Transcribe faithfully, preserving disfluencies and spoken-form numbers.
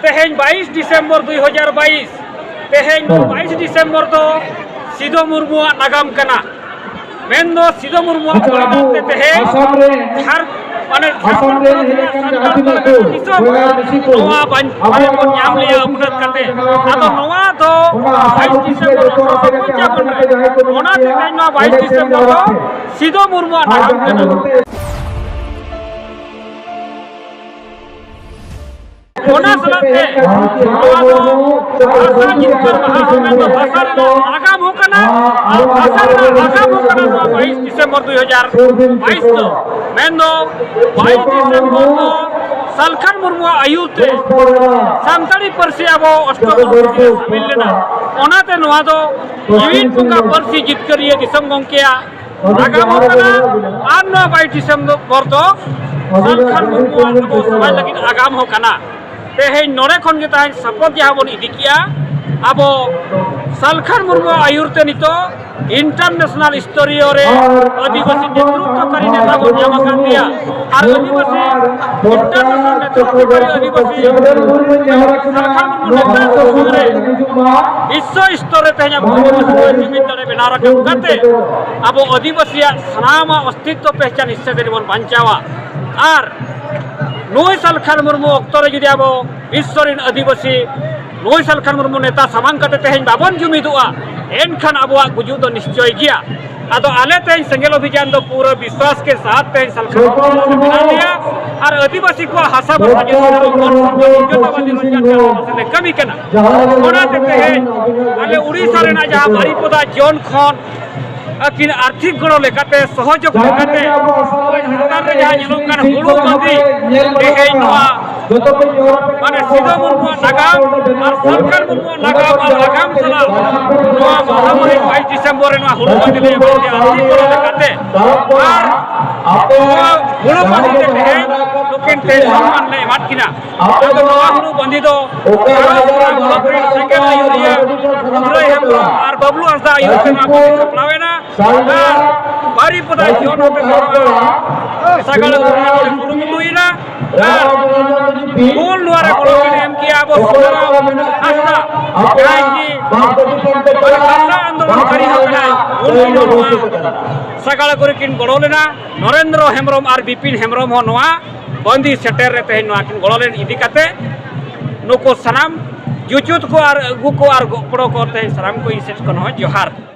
ᱛᱮᱦᱮᱧ ᱵᱟᱭᱤᱥ ᱰᱤᱥᱮᱢᱵᱚᱨ ᱫᱩᱭ ᱦᱟᱡᱟᱨ ᱵᱟᱭᱤᱥ, ᱛᱮᱦᱮᱧ ᱱᱚᱣᱟ ᱵᱟᱭᱤᱥ ᱰᱤᱥᱮᱢᱵᱚᱨ ᱫᱚ ᱥᱤᱫᱚ ᱢᱩᱨᱢᱩᱣᱟᱜ ᱱᱟᱜᱟᱢ ᱠᱟᱱᱟ᱾ ᱢᱮᱱᱫᱚ ᱥᱤᱫᱚ ᱢᱩᱨᱢᱩᱣᱟᱜ ᱟᱪᱪᱷᱟ, ᱯᱚᱨᱤᱵᱟᱨ ᱟᱵᱚ ᱛᱮ ᱛᱮᱦᱮᱧ ᱟᱥᱟᱢ ᱨᱮ, ᱡᱷᱟᱲ-, ᱢᱟᱱᱮ ᱟᱥᱟᱢ ᱨᱮ ᱦᱮᱡ ᱟᱠᱟᱱ ᱡᱟᱦᱟᱸ ᱛᱤᱱᱟᱹᱜ ᱠᱚ ᱵᱚᱭᱦᱟ ᱢᱤᱥᱤ ᱠᱚ, ᱱᱚᱣᱟ ᱵᱟᱧ-, ᱟᱵᱚ ᱵᱟᱧ ᱵᱚᱱ ᱧᱟᱢ ᱞᱮᱭᱟ ᱟᱹᱯᱱᱟᱹᱛ ᱠᱟᱛᱮ᱾ ᱟᱫᱚ ᱱᱚᱣᱟ ᱫᱚ ᱚᱱᱟ ᱟᱥᱟᱢ ᱵᱟᱭᱤᱥ ᱰᱤᱥᱮᱢᱵᱚᱨ ᱫᱚ ᱟᱴᱷᱨᱚᱥᱚ ᱯᱚᱧᱪᱟᱵᱚᱱ ᱨᱮ᱾ ᱡᱟᱦᱟᱸᱭ ᱠᱚ ᱢᱮᱱᱟᱜ ᱚᱱᱟᱛᱮ ᱯᱮᱭᱟ, ᱛᱮᱦᱮᱧ ᱱᱚᱣᱟ ᱵᱟᱭᱤᱥ ᱰᱤᱥᱮᱢᱵᱚᱨ ᱫᱚ ᱥᱤᱫᱚ ᱢᱩᱨᱢᱩᱣᱟᱜ ᱟᱨ ᱱᱟᱜᱟᱢ ᱠᱟᱱᱟ᱾ ᱡᱟᱦᱟᱸ ᱚᱱᱟ ᱥᱟᱞᱟᱜ ᱛᱮ ᱱᱚᱣᱟ ᱫᱚ ᱵᱷᱟᱥᱟ ᱡᱤᱛᱠᱟᱹᱨ ᱢᱟᱦᱟ ᱦᱚᱸ ᱢᱮᱱᱫᱚ ᱵᱷᱟᱥᱟ ᱨᱮᱱᱟᱜ ᱱᱟᱜᱟᱢ ᱦᱚᱸ ᱠᱟᱱᱟ ᱟᱨ ᱵᱷᱟᱥᱟ ᱨᱮᱱᱟᱜ ᱱᱟᱜᱟᱢ ᱦᱚᱸ ᱠᱟᱱᱟ ᱱᱚᱣᱟ ᱵᱟᱭᱤᱥ ᱰᱤᱥᱮᱢᱵᱚᱨ ᱫᱩᱭ ᱦᱟᱡᱟᱨ ᱵᱟᱭᱤᱥ ᱫᱚ᱾ ᱢᱮᱱᱫᱚ ᱵᱟᱭᱤᱥ ᱰᱤᱥᱮᱢᱵᱚᱨ ᱫᱚ ᱥᱟᱞᱠᱷᱟᱱ ᱢᱩᱨᱢᱩᱣᱟᱜ ᱟᱹᱭᱩᱨ ᱛᱮ ᱥᱟᱱᱛᱟᱲᱤ ᱯᱟᱹᱨᱥᱤ ᱟᱵᱚ ᱚᱥᱴᱚᱯᱚᱫᱤ ᱨᱮ ᱥᱟᱢᱤᱞ ᱞᱮᱱᱟ᱾ ᱚᱱᱟᱛᱮ ᱱᱚᱣᱟ ᱫᱚ ᱡᱤᱣᱤᱫ ᱵᱚᱸᱜᱟ ᱯᱟᱹᱨᱥᱤ ᱡᱤᱛᱠᱟᱹᱨᱤᱭᱟᱹ ᱫᱤᱥᱚᱢ ᱜᱚᱢᱠᱮᱭᱟᱜ ᱱᱟᱜᱟᱢ ᱦᱚᱸ ᱠᱟᱱᱟ ᱟᱨ ᱱᱚᱣᱟ ᱵᱟᱭᱤᱥ ᱰᱤᱥᱮᱢᱵᱚᱨ ᱫᱚ ᱥᱟᱞᱠᱷᱟᱱ ᱢᱩᱨᱢᱩᱣᱟᱜ ᱟᱵᱚ ᱥᱚᱢᱟᱡᱽ ᱞᱟᱹᱜᱤᱫ ᱟᱜᱟᱢ ᱦᱚᱸ ᱠᱟᱱᱟ᱾ ᱛᱮᱦᱮᱧ ᱱᱚᱰᱮ ᱠᱷᱚᱱ ᱜᱮ ᱛᱟᱦᱮᱧ ᱥᱟᱯᱚᱨᱴ ᱡᱟᱦᱟᱸ ᱵᱚᱱ ᱤᱫᱤ ᱠᱮᱜᱼᱟ, ᱟᱵᱚ ᱥᱟᱞᱠᱷᱟᱱ ᱢᱩᱨᱢᱩᱣᱟᱜ ᱟᱹᱭᱩᱨ ᱛᱮ ᱱᱤᱛᱚᱜ ᱤᱱᱴᱟᱨᱱᱮᱥᱱᱟᱞ ᱥᱛᱚᱨᱤᱭᱚ ᱨᱮ ᱟᱹᱫᱤᱵᱟᱹᱥᱤ ᱱᱮᱛᱨᱚᱛᱵᱚᱠᱟᱨᱤ ᱱᱮᱛᱟ ᱵᱚᱱ ᱧᱟᱢ ᱟᱠᱟᱫ ᱜᱮᱭᱟ᱾ ᱟᱨ ᱟᱹᱫᱤᱵᱟᱹᱥᱤ ᱤᱱᱴᱟᱨᱱᱮᱥᱱᱟᱞ ᱱᱮᱛᱨᱚᱛᱵᱚᱠᱟᱨᱤ ᱟᱹᱫᱤᱵᱟᱹᱥᱤ ᱥᱟᱞᱠᱷᱟᱱ ᱢᱩᱨᱢᱩ ᱱᱮᱛᱨᱚᱛᱵ ᱨᱮ ᱵᱤᱥᱥᱚ ᱥᱛᱚᱨ ᱨᱮ ᱛᱮᱦᱮᱧ ᱟᱵᱚ ᱟᱹᱫᱤᱵᱟᱹᱥᱤ ᱡᱩᱢᱤᱫ ᱫᱟᱲᱮ ᱵᱮᱱᱟᱣ ᱨᱟᱠᱟᱵ ᱠᱟᱛᱮ ᱟᱵᱚ ᱟᱹᱫᱤᱵᱟᱹᱥᱤᱭᱟᱜ ᱥᱟᱱᱟᱢᱟᱜ ᱚᱥᱛᱤᱛᱛᱚ ᱯᱮᱦᱪᱟᱱ ᱦᱤᱥᱟᱹ ᱛᱮ ᱵᱚᱱ ᱵᱟᱧᱪᱟᱣᱟ᱾ ᱟᱨ ᱱᱩᱭ ᱥᱟᱞᱠᱷᱟᱱ ᱢᱩᱨᱢᱩ ᱚᱠᱛᱚ ᱨᱮ ᱡᱩᱫᱤ ᱟᱵᱚ ᱵᱤᱥᱥᱚ ᱨᱮᱱ ᱟᱹᱫᱤᱵᱟᱹᱥᱤ ᱱᱩᱭ ᱥᱟᱞᱠᱷᱟᱱ ᱢᱩᱨᱢᱩ ᱱᱮᱛᱟ ᱥᱟᱢᱟᱝ ᱠᱟᱛᱮ ᱛᱮᱦᱮᱧ ᱵᱟᱵᱚᱱ ᱡᱩᱢᱤᱫᱚᱜᱼᱟ, ᱮᱱᱠᱷᱟᱱ ᱟᱵᱚᱣᱟᱜ ᱜᱩᱡᱩᱜ ᱫᱚ ᱱᱤᱥᱪᱚᱭ ᱜᱮᱭᱟ᱾ ᱟᱫᱚ ᱟᱞᱮ ᱛᱮᱦᱮᱧ ᱥᱮᱸᱜᱮᱞ ᱚᱵᱷᱤᱡᱟᱱ ᱫᱚ ᱯᱩᱨᱟᱹ ᱵᱤᱥᱣᱟᱥ ᱠᱮ ᱥᱟᱛ ᱛᱮᱦᱮᱧ ᱥᱟᱞᱠᱷᱟᱱ ᱢᱩᱨᱢᱩ ᱢᱮᱱᱟᱜ ᱞᱮᱭᱟ ᱟᱨ ᱟᱹᱫᱤᱵᱟᱹᱥᱤ ᱠᱚᱣᱟᱜ ᱦᱟᱥᱟ ᱵᱷᱟᱥᱟ ᱡᱚᱛᱚ ᱢᱚᱨᱡᱟᱫᱟ ᱨᱚᱠᱷᱟ ᱞᱟᱹᱜᱤᱫ ᱞᱮ ᱠᱟᱹᱢᱤ ᱠᱟᱱᱟ᱾ ᱚᱱᱟᱛᱮ ᱛᱮᱦᱮᱧ ᱟᱞᱮ ᱩᱲᱤᱥᱥᱟ ᱨᱮᱱᱟᱜ ᱡᱟᱦᱟᱸ ᱵᱟᱨᱤᱯᱚᱫᱟ ᱡᱳᱱ ᱠᱷᱚᱱ ᱟᱹᱠᱤᱱ ᱟᱨᱛᱷᱤᱠ ᱜᱚᱲᱚ ᱞᱮᱠᱟᱛᱮ, ᱥᱚᱦᱚᱡᱳᱜᱽ ᱞᱮᱠᱟᱛᱮ ᱱᱚᱜᱼᱚᱭ ᱪᱮᱛᱟᱱ ᱨᱮ ᱡᱟᱦᱟᱸ ᱧᱮᱞᱚᱜ ᱠᱟᱱ ᱦᱩᱲᱩ ᱵᱟᱸᱫᱤ, ᱛᱮᱦᱮᱧ ᱱᱚᱣᱟ ᱢᱟᱱᱮ ᱥᱤᱫᱚ ᱢᱩᱨᱢᱩᱣᱟᱜ ᱱᱟᱜᱟᱢ ᱟᱨ ᱥᱟᱞᱠᱷᱟᱱ ᱢᱩᱨᱢᱩᱣᱟᱜ ᱱᱟᱜᱟᱢ ᱟᱨ ᱟᱜᱟᱢ ᱥᱟᱞᱟᱜ ᱱᱚᱣᱟ ᱢᱟᱦᱟᱢᱟᱹᱦᱤ ᱵᱟᱭᱤᱥ ᱰᱤᱥᱮᱢᱵᱚᱨ ᱨᱮ ᱱᱚᱣᱟ ᱦᱩᱲᱩ ᱵᱟᱸᱫᱤ ᱞᱮ ᱮᱢᱟ ᱯᱮᱭᱟ ᱟᱨᱛᱷᱤᱠ ᱜᱚᱲᱚ ᱞᱮᱠᱟᱛᱮ᱾ ᱟᱨ ᱱᱚᱣᱟ ᱦᱩᱲᱩ ᱵᱟᱸᱫᱤ ᱛᱮ ᱛᱮᱦᱮᱧ ᱱᱩᱠᱤᱱ ᱛᱮ ᱥᱚᱱᱢᱟᱱ ᱞᱮ ᱮᱢᱟᱫ ᱠᱤᱱᱟ᱾ ᱟᱫᱚ ᱱᱚᱣᱟ ᱦᱩᱲᱩ ᱵᱟᱸᱫᱤ ᱫᱚ ᱜᱷᱟᱨᱚᱸᱡᱽ ᱨᱮᱱ ᱵᱞᱚᱠ ᱨᱮᱱ ᱥᱮᱸᱜᱮᱞ ᱟᱹᱭᱩᱨᱤᱭᱟᱹ ᱠᱩᱫᱨᱟᱹᱭ ᱦᱮᱢᱵᱨᱚᱢ ᱟᱨ ᱵᱟᱵᱞᱩ ᱦᱟᱸᱥᱫᱟ ᱟᱹᱭᱩᱨ ᱛᱮ ᱱᱚᱣᱟ ᱵᱟᱸᱫᱤ ᱥᱟᱯᱲᱟᱣ ᱮᱱᱟ᱾ ᱟᱨ ᱵᱟᱨᱤᱯᱚᱫᱟ ᱡᱚᱱ ᱦᱚᱛᱮ ᱛᱮ ᱱᱚᱣᱟ ᱥᱟᱜᱟᱲ ᱟᱹᱜᱩ ᱨᱮᱱᱟᱜ ᱱᱚᱰᱮ ᱠᱩᱨᱩᱢᱩᱴᱩᱭᱮᱱᱟ᱾ ᱟᱨ ᱦᱩᱞ ᱱᱚᱣᱟ ᱨᱮ ᱜᱚᱲᱚ ᱠᱤᱱ ᱮᱢ ᱠᱮᱜᱼᱟ᱾ ᱥᱩᱱᱟᱨᱟᱢ ᱦᱟᱸᱥᱫᱟ, ᱡᱟᱦᱟᱸᱭ ᱜᱮ ᱵᱷᱟᱥᱟ ᱟᱱᱫᱳᱞᱚᱱ ᱠᱟᱹᱨᱤ ᱦᱚᱸ ᱠᱟᱱᱟᱭ, ᱩᱱᱤ ᱦᱚᱸ ᱱᱚᱣᱟ ᱥᱟᱜᱟᱲ ᱠᱚᱨᱮ ᱠᱤᱱ ᱜᱚᱲᱚ ᱞᱮᱱᱟ᱾ ᱱᱚᱨᱮᱱᱫᱨᱚ ᱦᱮᱢᱵᱨᱚᱢ ᱟᱨ ᱵᱤᱯᱤᱱ ᱦᱮᱢᱵᱨᱚᱢ ᱦᱚᱸ ᱱᱚᱣᱟ ᱵᱟᱸᱫᱤ ᱥᱮᱴᱮᱨ ᱨᱮ ᱛᱮᱦᱮᱧ ᱱᱚᱣᱟ ᱠᱤᱱ ᱜᱚᱲᱚ ᱞᱮᱱ ᱤᱫᱤ ᱠᱟᱛᱮ ᱱᱩᱠᱩ ᱥᱟᱱᱟᱢ ᱡᱩᱪᱩᱫ ᱠᱚ ᱟᱨ ᱟᱹᱜᱩ ᱠᱚ ᱟᱨ ᱜᱚᱜ ᱯᱚᱲᱚ ᱠᱚ ᱛᱮᱦᱮᱧ ᱥᱟᱱᱟᱢ ᱠᱚ ᱤᱧ ᱥᱮᱫ ᱠᱷᱚᱱ ᱦᱚᱸ ᱡᱚᱦᱟᱨ᱾